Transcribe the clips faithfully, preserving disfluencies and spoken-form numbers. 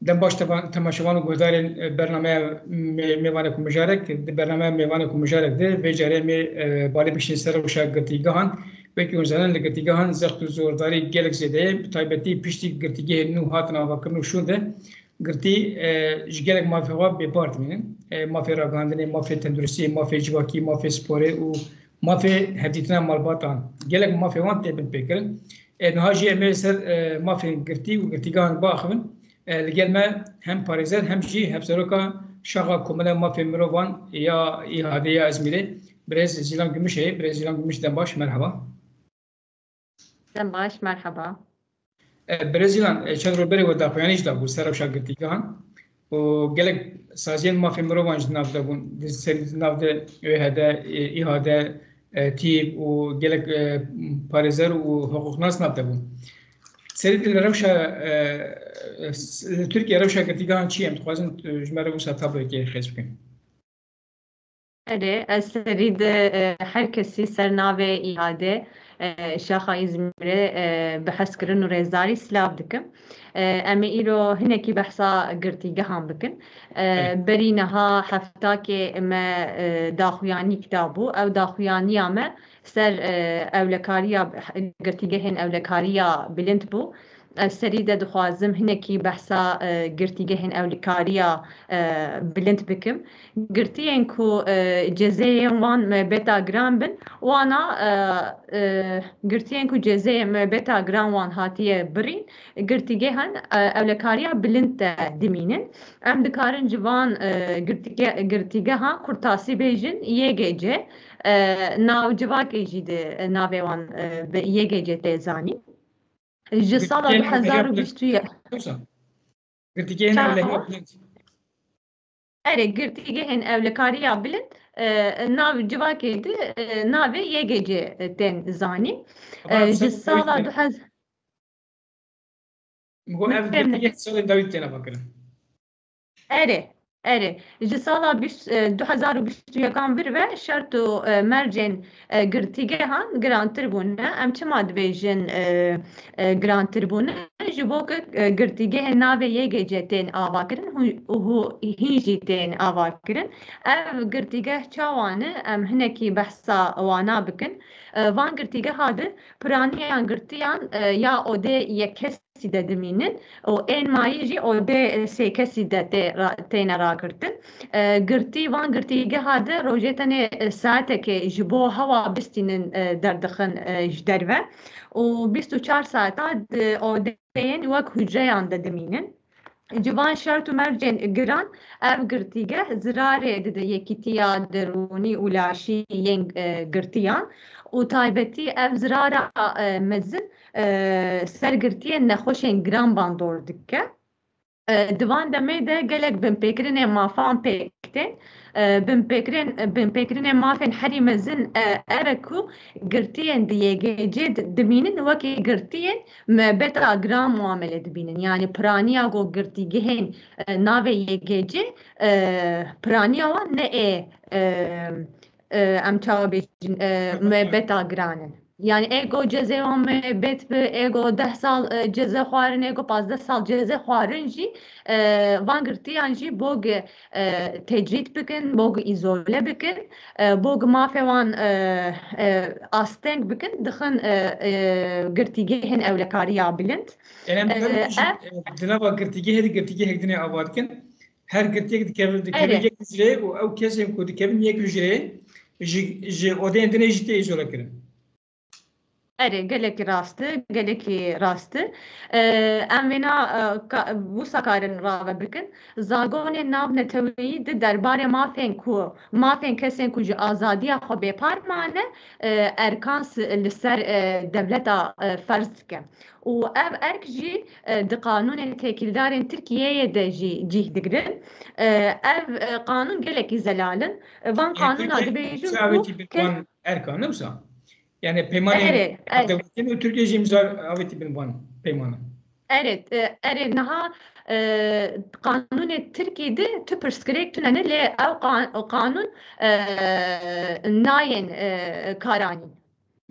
Dem baş tevan-, temaşevan û guhdarên, e, bernameya Mê-, Mêvanek û Mijarek. Di bernameya Mêvanek û Mijarek de vê carê em ê, e, balê bikişînin ser rewşa girtîgehan. Wekî hûn zanin, li girtîgehan zext û zordarî gelek zêde ye. Bi taybetî piştî girtîgehên nû hatin avakirin û şûnde girtî, e, ji gelek mafê xwe bêpar dimînin. E, mafê ragihandinê, mafê tenduristiyê, mafê civakî, mafê sporê û mafê hevdîtina malbatan. Gelek mafê wan tê binpêkirin. E, niha jî em ê ser, e, mafên girtî û girtîgehan biaxivin. E, li gel me hem parêzer hem jî hevseroka Şaxa Komela Mafê Mirovan ya İHA'de ya Îzmîrê, birêz Zîlan Gümüş heye. Birêz Zîlan Gümüş, dem baş, merheba. Dem baş, merheba. E, birêz Zîlan, e, çend roj berê we daxuyanî jî dabû ser rewşa girtîgehan û gelek saziyên mafê mirovan jî di nav de bûn, di ser, di nav de ÖHD, e, İHA'de, e, TİV û gelek, e, parêzer û hiqûqnas nav de bûn. Serî li rewşa, e, s-, li Tirkiye rewşa girtîgehan çi ye? Em dixwazin, e, ji me re wisa tabloyekê xêz bikin. Erê, ez serî de, e, her kesî ser navê İHA'de, e, Şaxa Îzmîrê, e, bi hezkirin û rêzdarî silav dikim. E, em ê îro hinekî behsa girtîgehan bikin. E, Erê. Berî niha heftakê me, e, daxuyanîk dabû. Ew daxuyaniya me ser, e, ewlekariya, girtîgehên ewlekariya bilind bû. Ez serî de dixwazim hinekî behsa, e, girtîgehên ewlekariya, e, bilind bikim. Girtiyên ku, e, cezeyên wan mebeta giran bin, wana, e, e, girtiyên ku cezeyên mebeta giran wan hatiye birîn, girtîgehan, e, ewlekariya bilind de dimînin. Em dikarin ji van, e, girtîge-, girtîgehan kurtasî bêjin Y G C, e, nav civakê jî di, e, navê wan, e, bi Y G C tê zanîn. Ji sala Girtiyên du hezar û bîst û yek. Ewleya bilind. Wisa? Girtîgehên Çawa? Ewleya bilind. Erê, girtîgehên ewlekariya bilind, e, nav civakê di, e, navê Y G C tên zanîn. Ama E, ji sen sala dawî du hezar Min got, ev Fêm girtîgehên salên dawî têne vekirin. Erê, erê. Ji sala bîst, e, du hezar û bîst û yekan vir ve şert û, e, mercên, e, girtîgehan girantir bûne. Em çima dibêjin, e, e, girantir bûne? Ji bo ku, e, girtîgehên navê Y G C tên avakirin, hû-, û hû-, hîn jî tên avakirin. Ev girtîgeh çawa ne? Em hinekî behsa wana bikin. E, van girtîgeha di piraniyan girtiyan, e, ya odê yek kes kesî de dimînin û ên mayî jî odê sê kesî de tê ra-, têne ragirtin. E, girtî, van girtîgeha de rojê tenê, e, saetekê ji bo hewa bistînin, e, derdixin, e, ji derve û bîst û çar saeta di odeyên wek hucreyan de dimînin. Ji van şert û mercên giran ev girtîgeh zirarê dide yekîtiya derûnî û laşî yên, e, girtiyan û taybetî ev zirara, e, mezin e, ser girtiyên nexweşên giran bandor dike. E, di van demê de gelek binpêkirinên mafan pêk tên. E, binpêkirin-, binpêkirinên mafên herî mezin, e, ev e ku girtiyên di Y G C di-, dimînin wekî girtiyên mebeta giran muamele dibînin. Yanî piraniya ku girtîgehên, e, navê Y G C, e, piraniya wan ne ê, e, e, em çawa bêjin, e, mebeta giran in. Yanî ê ku cezê wan mebet bi, ê ku deh sal, e, ceze xwarin, ê ku pazdeh sal ceze xwarin jî, e, van girtiyan jî bo ku, e, tecrîd bikin, bo ku îzole bikin, e, bo ku mafê wan, e, e, asteng bikin, dixin, e, e, girtîgehên ewlekariya bilind. Yanî em dikarin, e, bêjin, ev, e, di nava girtîgehê de girtîgehek din ê ava dikin. Her girtiyek dikeve-, dikeve, erê, yek hücreyê û ew kesên ku dikevin yek hücreyê ji, ji odeyên din ê jî tê îzole kirin. Erê, gelekî rast e, gelekî rast e. E, em vêna, e, ka-, wisa karin rave bikin. Zagonên navneteweyî di derbarê mafên ku, mafên kesên ku ji azadiya xwe bêpar mane, e, erkan s-, li ser, e, dewleta, e, ferz dike. Û ev erk jî, e, di qanûnên têkildarên Tirkiyeyê de jî cîh digirin. E, ev, e, qanûn gelekî zelal in. E, van, yanî qanûna Tirkiye dibêjin çi ku avêtî bin kes- wan erkan, ne wisa? Yanî peymanên, erê, erê, navdewletî û Tirkiye jî îmza avêtî bin wan peymanan. Erê, e, erê, niha, e, qanûnê Tirkî de tu pirsgirêk tune ne, lê ew qan-, qanûn, e, nayên, e, karanîn.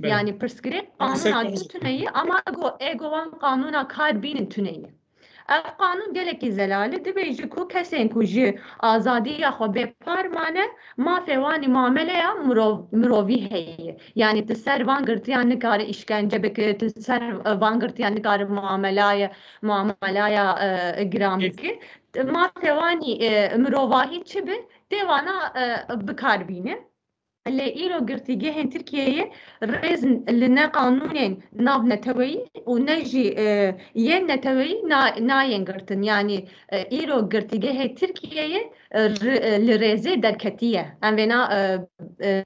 Belê. Yanî pirsgirêk, yanî qanûna ser- tu tune ye, ama ego, ego wan qanûna kar bînin tune ye. Ev qanûn gelekî zelal e. Dibêje ku kesên ku ji azadiya xwe bêpar mane, mafê wan ê muameleya mirov-, mirovî heye. Yanî tu ser van girtiyan nikare îşkence bike, tu ser, e, van girtiyan nikare muamelaya, muamelaya, e, giran bike. Mafê wan ê, e, mirovahî çi be, tê wana, e, bi kar bîne. Lê îro girtîgehên Tirkiyeyê rêz li ne qanûnên navneteweyî û ne jî, e, yên neteweyî na-, nayên girtin. Yanî, e, îro girtîgehê Tirkiyeyê, e, ri-, e, li rêzê derketiye. Em vêna, e, e,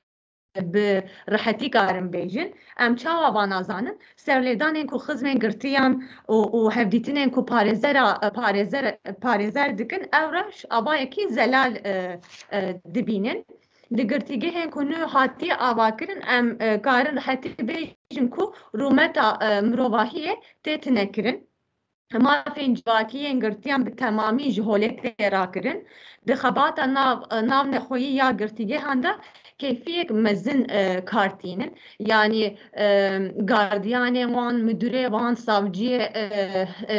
bi rihetî karin bêjin. Em çawa vana zanin? Serlêdanên ku xizmên girtiyan û, û hevdîtinên ku parêzera, parêzer, parêzer dikin, ew reş avayekî zelal, e, e, dibînin. Di girtîgehên ku nû hatiye avakirin, em, e, karin rihetî bêjin ku rûmeta, e, mirovahiyê tê tinekirin. Mafên civakî yên girtiyan bi temamî ji holê tê rakirin. Di xebata nav, navnexweyî ya girtîgehan de keyfiyek mezin, e, kar tînin. Yanî, e, gardiyanê wan, müdürê wan, savciyê, e, e,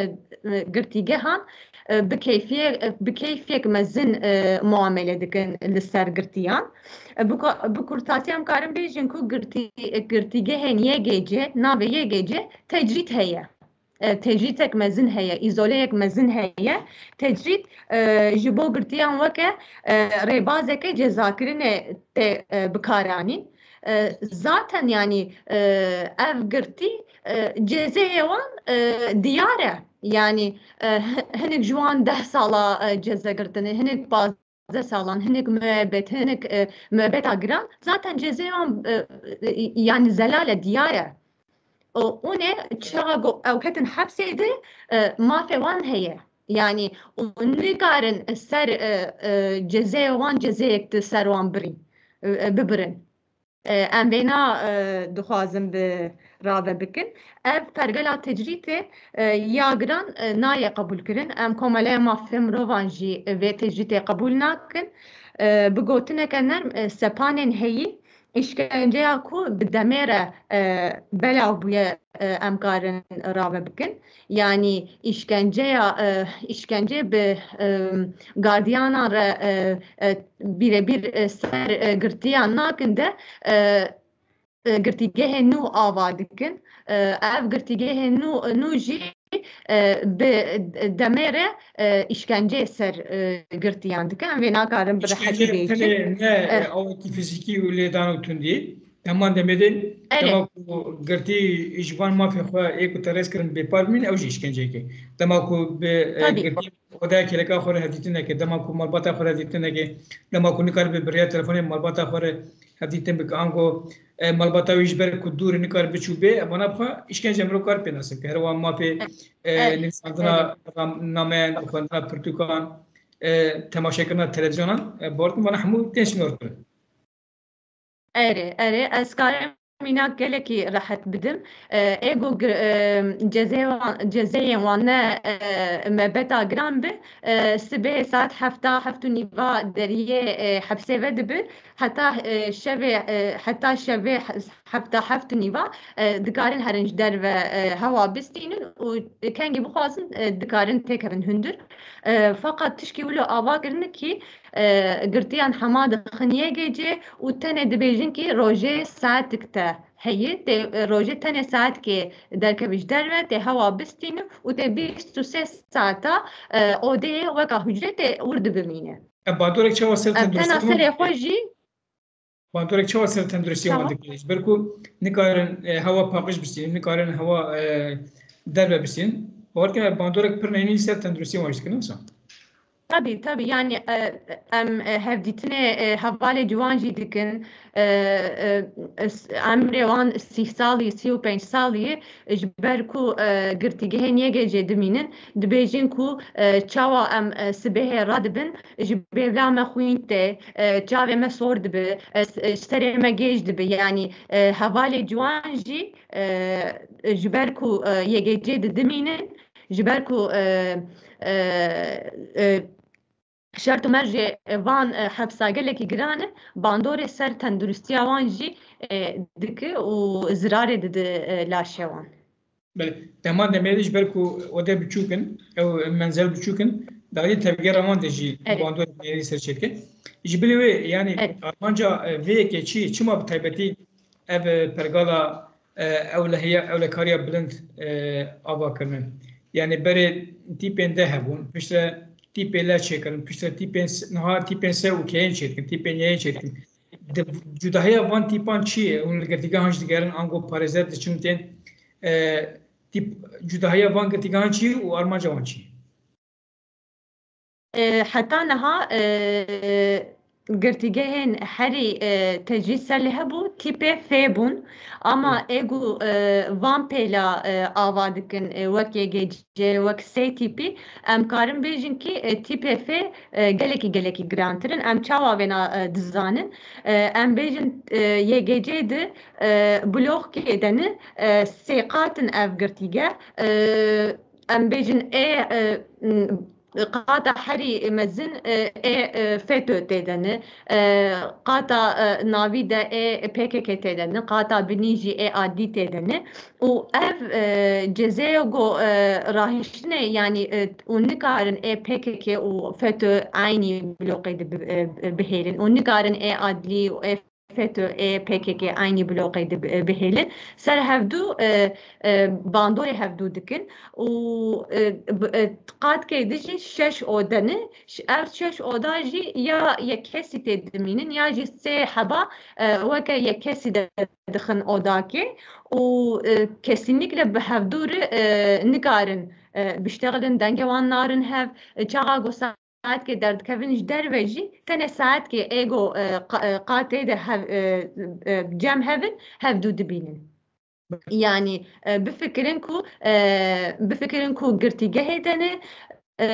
e, girtîgehan, e, bi keyfiye-, e, bi keyfiyek mezin, e, muamele dikin li ser girtiyan. E, bi ku-, bi kurtasî em karin bêjin ku girtî-, girtîgehên Y G C, navê Y G C tecrîd heye. E, tecrîdek mezin heye, îzoleyek mezin heye. Tecrîd, e, ji bo girtiyan weke, e, rêbazeke cezakirinê tê, e, bikaranîn. E, zaten, yanî, e, ev girtî, e, cezeyê wan, e, diyar e. Yanî, e, hi-, hinek ji wan deh sala, e, ceze girtine, hinek pazdeh salan, hinek muebet, hinek, e, muebeta giran. Zaten cezeyê wan, e, e, yanî zelal e, diyar e. Û hûn ê çawa ku ew ketin hepsê de, e, mafê wan heye. Yanî û nikarin ser, e, e, cezeyê wan cezeyek di ser wan birîn, e, e, bibirin. E, em vêna, e, dixwazin bi rave bikin. Ev pergela tecrîtê, e, ya giran, e, nayê qebûlkirin. Em Komeleya Mafê Mirovan jî vê tecrîtê qebûl nakin. E, bi gotineke nerm, e, sepanên heyî, îşkenceya ku bi demê re, e, belav bûye, e, em karin rave bikin. Yanî îşkenceya, e, îşkence bi, e, gardiyanan re, e, e, bîrebîr, e, ser, e, girtiyan nakin de, e, e, girtîgehên nû ava dikin. E, ev girtîgehên nû, nû jî, e, bi demê re, e, îşkenceyê ser, e, girtiyan dikin. Em vê nakarin bi rehetî bêjin. Tenê ne, e, awekî fizîkî û lêdan û tundî. Heman demê de, erê, dema ku girtî ji van mafê xwe ê ku te rêz kirin bêpar bimîne, ew jî îşkenceyek e. Dema ku bi, e, girtî odaya kêleka xwe re hevdîtin neke, dema ku malbata xwe re hevdîtin neke, dema ku nikaribe bi rêya telefonê malbata xwe re hevdîtin bike, ango, e, malbata wî ji ber ku dûr e, nikare biçû bê, vana bi xwe îşkence mirov kar pê nas bike. Her wan mafê, e, nivîsandina ram-, nameyan, xwendina pirtûkan, e, temaşekirina televîzyonan, e, bawer dikim vana hemû tên sînorkirin. Erê, erê, ez karim mînak gelekî rehet bidim. E, ê ku gir-, e, cezê wan, cezeyên wan ne, e, mebeta giran bi, e, sibê saet hefta, heft û nîva deriyê, e, hepsê ve dibi. Heta, e, şevê, e, heta şevê he-, hefta heft û nîva, e, dikarin herin ji derve, e, hewa bistînin û kengî bixwazin, e, dikarin têkevin hundir. E, feqet tişkî wilo ava kirine kî, e, girtiyan hema dixin Y G C û tenê dibêjin kî rojê saetik te heye, tê, e, rojê tenê saetikê derkevî ji derve, tê hewa bistîne û tê bîst û sê saeta, e, odeyê weka hucre tê wir dibimîne. E, bandorek çawa ser tenduristiyê wan dike? Bandorek çawa ser tenduristiyê wan dike? Ji ber ku nikarin, e, hewa paqij bistînin, nikarin hewa, e, derve bistînin. Bawer dikim bandorek pir neyînî ser tenduristiyê wan jî dike, ne wisa? Tabî, tabî. Yanî, e, em, e, hevdîtinê, e, hevalê ciwan jî dikin. E, e, s-, emrê wan sî salî, sî û pênc salî, ji ber ku, e, girtîgehên Y G C dimînin, dibêjin ku, e, çawa em, e, sibehê radibin, ji bêvla me xwîn tê, e, çavê me sor dibi, e, s-, e, serê me gêj dibi. Yanî, e, hevalê ciwan jî, e, ji ber ku, e, Y G C de dimînin, ji ber ku, e, e, e, şert û mercê van, e, hepsa gelekî giran e, bandorê ser tenduristiya wan jî, e, dike û zirarê dide, e, laşê wan. Belê, dema demê de ji ber ku ode biçûk in, ew menzel biçûk in, dawiyê tevgera wan de jî bandorê nêrî ser çêdike. Ji bilî wê, yanî armanca, e, vê yekê çi ye? Çima bi taybetî ev, e, pergala, e, ewlehiya, ewlekariya bilind, e, ava kirine? Yanî berê tîpên de hebûn, piştre tîpê le çêkirin, piştre tîpên s-, niha tîpên se û keyên çêdikin, tîpên yeyên çêdikin. Di cudahiya van tîpan çi ye? Hûn li girtîgehan jî digerin, ango parêzer diçin tên, e, tîp, cudahiya van girtîgehan çi ye û armanca wan çi ye? E, heta niha, e, girtîgehên herî, e, tecrîd ser lê hebû, tîpê F bûn. Ama ê ku, e, van pêla, e, ava dikin, e, wek Y G C, wek sê tîpî, em karin bêjin kî, e, tîpê F, e, gelekî, gelekî girantir in. Em çawa vêna, e, dizanin? E, em bêjin, e, Y G C di, e, blokê de ne, e, sê qat in ev girtîgeh. E, em bêjin ê, e, m, qata herî mezin, e, ê, e, FETÖ tê de ne. E, qata, e, navî de ê P K K tê de ne. Qata binî jî ê adlî tê de ne. Û ev, e, cezeyê ku, e, rahiştinê, yanî, e, û nikarin ê P K K û FETÖ eynî bloqê de bi-, e, bihêlin. Û nikarin ê adlî û ê FETÖ, ê P K K eynî bloqê de bi-, bihêlin. Ser hevdû, e, e, bandorê hevdû dikin û, e, bi-, e, qatkê di jî şeş ode ne. Ş-, ev şeş oda jî ya yek kesî tê dimînin ya jî sê heba, e, weke yek kesî de dixin odakê û, e, kesînlikle bi hevdû re, e, nikarin, e, biştexilin, dengê wan narin hev. E, çaxa ku saetkê derdikevin ji derve jî, tenê saetkê ê ku, e, qa-, e, qatê de hev-, e, e, cem hevin, hevdû dibînin. Yanî, e, bifikirin ku, e, bifikirin ku girtîgehê de ne, e,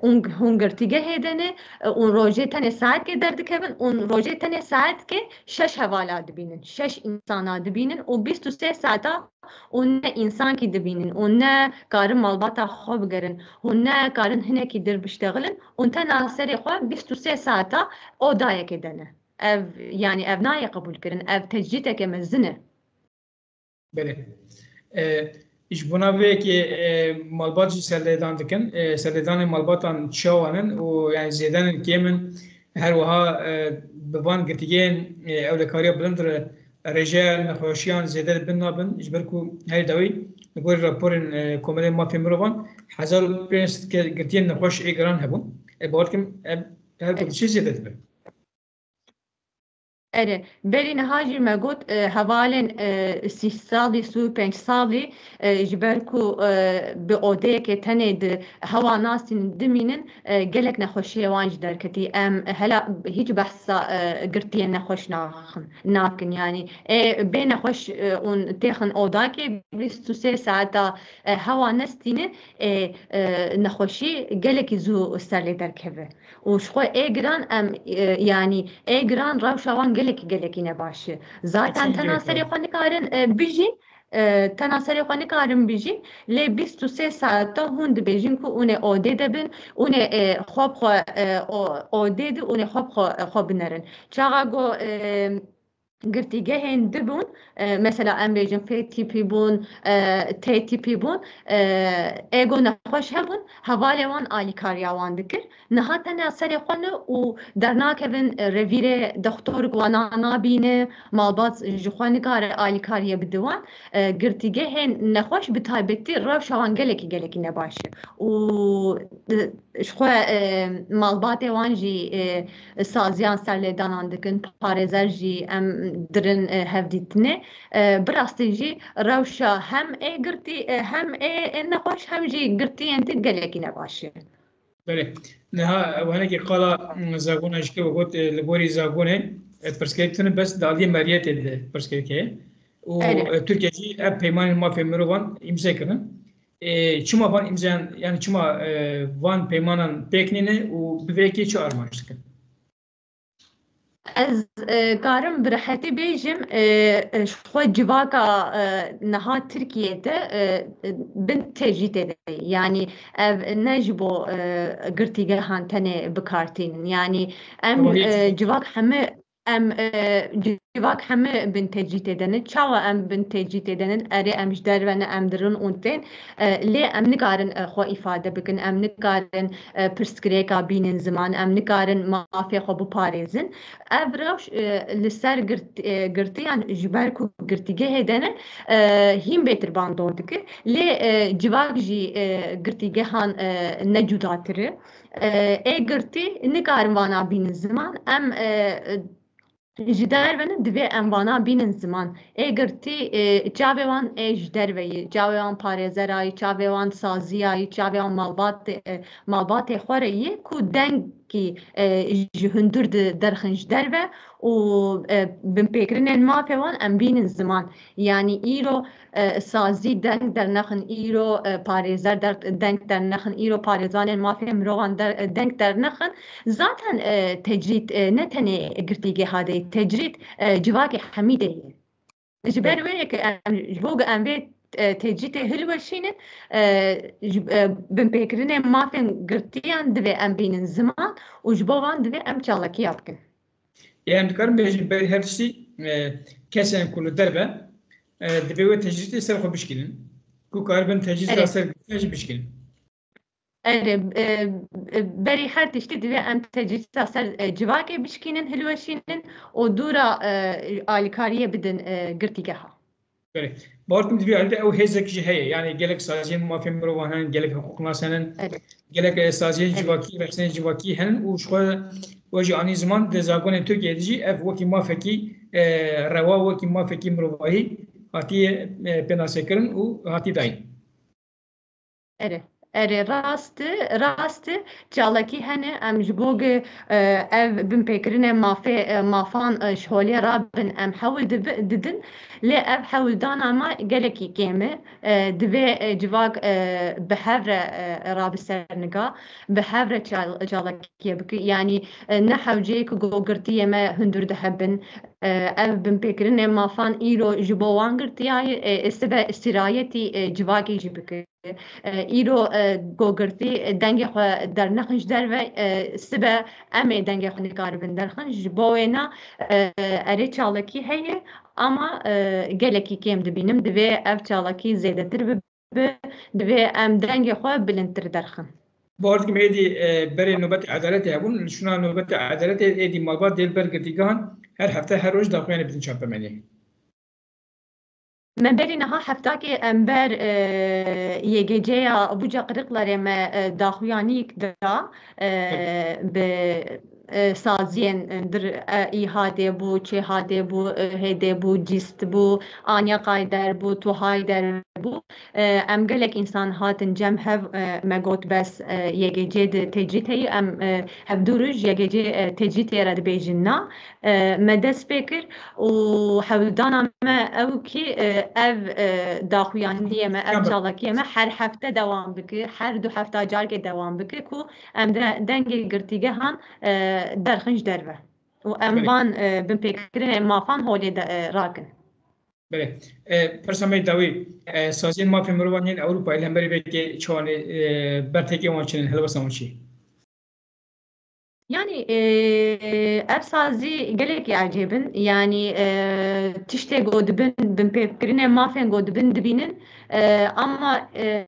hûn, hûn girtîgehê de ne, e, hûn rojê tenê saetkê derdikevin, hûn rojê tenê saetkê şeş hevala dibînin, şeş însana dibînin û bîst û sê saeta hûn ne însankî dibînin, hûn ne karin malbata xwe bigerin, hûn ne karin hinekî dir biştexilin, hûn tena serê xwe bîst û sê saeta odayekê de ne. Ev, yanî ev nayê qebûlkirin, ev tecrîdeke mezin e. Belê. E, ji bona vê yekê, e, malbat jî serlêdan dikin. E, serlêdanên malbatan çawan in û, yanî, zêden in, kêm in? Her wiha, e, bi van girtîgehên, e, ewlekariya bilind re rêjeya nexweşiyan zêde li bin nabin, ji ber ku herî dawî li gorî raporên, e, Komelê Mafê Mirovan hezar û pênc sed ke-, girtiyên nexweş ê giran hebûn. E, bawer dikim ev her ku diçe zêde dibe. Erê, berî niha jî me got, e, hevalên, e, sî salî, sî û pênc salî, e, ji ber ku, e, bi odeyekê tenê di hewa nasîn dimînin, e, gelek nexweşiyê wan jî derketî. Em hela hîç behsa, e, girtiyên nexweş naxin, nakin. Yanî, ê bê nexweş, e, û têxin odakê bîst û sê saeta, e, hewa nestîne, ê, e, nexweşî gelekî zû ser lê derkeve. Û ji xwe ê giran em, e, yanî ê giran rewşa wan gelekî, gelekî ne baş e. Zaten tena serê xwe nikarin, e, bijîn, e, tena serê xwe nikarin bijîn, lê bîst û sê saeta hûn dibêjin ku hûn ê odê de bin, hûn ê, e, xwe bi xwe, e, o-, odê de hûn ê xwe bi xwe, e, xwe binerin. Çaxa ku, e, girtîgehên di bûn, e, mesela em bêjin F tîpî bûn, e, T tîpî bûn, e, ê ku nexweş hebûn, hevalê wan alîkariya wan dikir. Niha tena serê xwe ne û dernakevin, e, revîrê, dextorik wana nabîne, malbat ji xwe nikare alîkariyê bide wan. E, girtîgehên nexweş bi taybetî rewşa wan gelekî, gelekî ne baş e. Û, e, ji xwe, e, malbatê wan jî, e, saziyan serlêdanan dikin, parêzer jî em dirin, e, hevdîtinê. E, bi rastî jî rewşa hem ê girtî, e, hem ê, ê nexweş hem jî girtiyên din gelekî ne baş e. Belê. Niha ew hinekî qala, mm, Zagona jî ke we got, e, li gorî Zagonê, e, pirsgirêk tune bes di aliyê meriyetê de pirsgirêk heye. Û, Erê. e, Tirkiye jî ev peymanên mafê mirovan îmze kirin. E, çima van îmzeyan, yani çima, e, van peymanan pêk nîne û bi vê yekê çi armanc dikin? Ez, e, karim bi rehetî bêjim, e, e, ji xwe civaka, e, niha Tirkiyê de, e, e, bin tecrîdê de ye. Yanî ev ne ji bo, e, girtîgehan tenê bi kar tînin. Yanî em, Ama hiç e, civak heme Em, e, civak heme bin tecrîtê de ne. Çawa em bin tecrîtê de ne? Erê, em ji derve ne, em dirin û tên. E, lê em nikarin, e, xwe îfade bikin. Em nikarin, e, pirsgirêka bînin ziman. Em nikarin mafê xwe biparêzin. Ev rewş, e, li ser girt-, e, girtiyan ji ber ku girtîgehê de ne, e, hîn bêtir bandor dike. Lê, e, civak jî, e, girtîgehan, e, ne cudatir e. E, ê girtî nikarin vana bînin ziman. Em, e, ji derve ne, divê em vana bînin ziman. Ê girtî, e, çavê wan ê ji derve yî, çavê wan parêzera yî, çavê wan saziya yî, çavê wan malbatê, e, malbatê xwe re yî ku dengkî, e, ji hundir di derxin ji derve û, e, binpêkirinên mafê wan em bînin ziman. Yanî îro, e, sazî deng dernexin, îro, e, parêzer der-, deng dernexin, îro parêzanên mafê mirovan der-, deng dernexin. Zaten, e, tecrîd, e, ne tenê girtîgê hadeyî, tecrîd, e, civakê hemî de ye. Ji ber wê yek em, ji bo ku em vê, e, tecrîdê hilweşînin, e, ji, e, binpêkirinê mafên girtiyan divê em bînin ziman û ji bo van divê em çalakiya bikin. Ê em dikarin bêjin berî her tiştî, e, kesên ku li derve, e, divê wê tecrîdê ser xwe bişkînin. Ku karibin tecrîda Erê. ser girtiyan jî bişkînin. Erê, e, e, berî her tiştî divê em tecrîda ser, e, civakê bişkînin, hilweşînin û dûra, e, alîkariyê bidin, e, girtîgeha. Belê. Bawer dikim di vî alî de ew hêzek jî heye. Yanî gelek saziyên mafên mirovan henin, gelek hiqûqnas henin, Evet. gelek, e, saziyên Evet. civakî, rexsên civakî henin û ji xwe we jî anî ziman di zagonên Tirkiyeyê de jî ev wekî mafekî, e, rewa, wekî mafekî mirovahî hatiye, e, pênasekirin û hatî dayîn. Erê, erê, rast e, rast e. Çalakî hene, em ji bo ge, e, ev binpêkirinê mafê, e, mafan, e, ji holê rabin, em hewl dibi-, didin. Lê ev hewldana me gelekî kêm e. E, divê, e, civak, e, bi hev re, e, rabi ser niga, bi hev re çal-, çalakiyê bike. Yanî, e, ne hewceyê ku go girtiyê me hundir dihebin. E, ev binpêkirinê mafan îro ji bo wan girtiyaye, e, e, sibe sirayetî, e, civakê jî bike. E, îro, e, gogirtî, e, dengê xwe dernexin ji derve, e, sibe em ê dengê xwe nikaribin derxin. Ji bo wêna, e, erê çalakî heye, ama, e, gelekî kêm dibînim. Divê ev çalakî zêdetir bibe, divê em dengê xwe bilindtir derxin. Bawer dikim êdî, e, berê nobetê edaletê hebûn, li şûna nobetê edaletê êdî malbat dê li ber girtîgehan her hefte her roj daxuyanê bidin çapemeniyê. Me berî niha heftakê em ber, e, Y G C'ya Buca Qiriqlarê me, e, daxuyanîk da, e, bi, e, saziyên, e, dir, e, Îhadê bû, Çêhadê bû, e, Hêdê bû, Cîst bû, Anya Qayder bû, Tuhay Der bû. E, em gelek însan hatin cem hev, e, me got bes, e, Y G C di tecrîd heyî, em, e, hevdû roj Y G C, e, tecrîdê re dibêjin na. E, me dest pê kir û hewldana me ew kî, e, ev, e, daxuyaniyê me, ev çalakiyê me her hefte dewam bike, her du hefta carkê dewam bike ku em de dengê girtîgehan, e, derxin ji derve û em Belê. van, e, binpêkirinê mafan holê de, e, rakin. Belê. E, pirsa me dawî, e, saziyên mafên mirovan yên Ewropayê li hemberî vê yekê çawanê, e, bertekê wan çi ne, helwesta wan çi ye? Yanî, e, ev sazî gelekî ecêb in. Yanî, e, tiştê ku dibin, binpêkirinê mafên ku dibin dibînin. E, ama, e,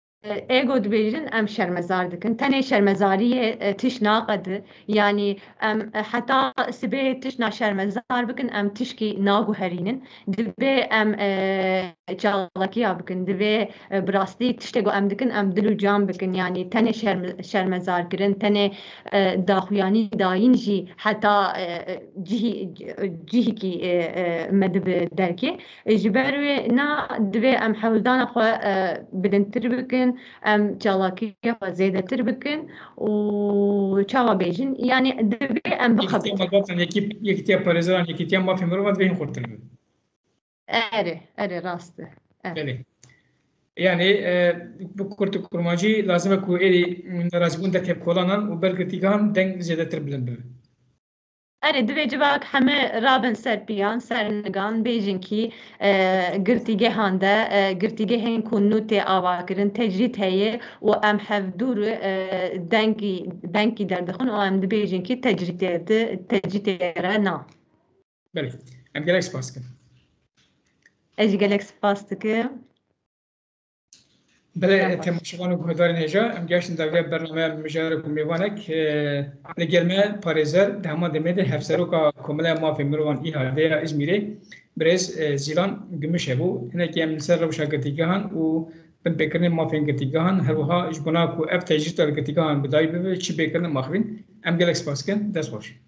ê ku dibêjin em şermezar dikin. Tenê şermezariyê, e, tişt naqedi. Yanî em, e, heta sibê tişt naşermezar bikin, em tişkî naguherînin. Divê em, e, çalakiya bikin. Divê, e, bi rastî tiştê ku em dikin, em dil û can bikin. Yanî tenê şerm-, şermezarkirin, tenê, e, daxuyanî dayîn jî heta, e, cihî-, cihîkî, e, e, me dibe derkê. E, ji ber wê na divê em hewldana xwe, e, bilindtir bikin, em çalakiya xwe zêdetir bikin û çawa bêjin, yanî divê em Yekîtiya bixebitin. Malbatan, yekî-, Yekîtiya Parêzeran, Yekîtiya Mafê Mirovan divê hîn xurtir bin. Erê, erê, rast e. Erê. Belê. Yanî, e, bi kurt û kurmancî lazim e ku êdî nerazîbûn derkeve kolanan û ber girtîgehan deng zêdetir bilind bibe. Erê, divê civak heme rabin ser piyan, ser nigan, bêjin kî, e, girtîgehan de, e, girtîgehên ku nû tê avakirin, tecrîd heye û em hevdû re, e, dengî, dengkî derdixin û em dibêjin kî tecrîdê di, tecrîdê re na. Belê, em gelek spas dikin. Ez jî gelek spas dikim. Belê, temaşevan û guhdarên hêja, em gehiştin dergeh bernameya mijarek û mêvanek. E, li gel me parêzer di heman demê de Hevseroka Komeleya Mafê Mirovan, İHA'de ya Îzmîrê, birêz, e, Zîlan Gümüş hebû. Hinekî em li ser rewşa girtîgehan û binpêkirinên mafên girtîgehan, her wiha ji bona ku ev tecrîd li girtîgehan bi dayî bibe, çi bêkirin maxivîn. Em gelek spas dikin. Dest xweş.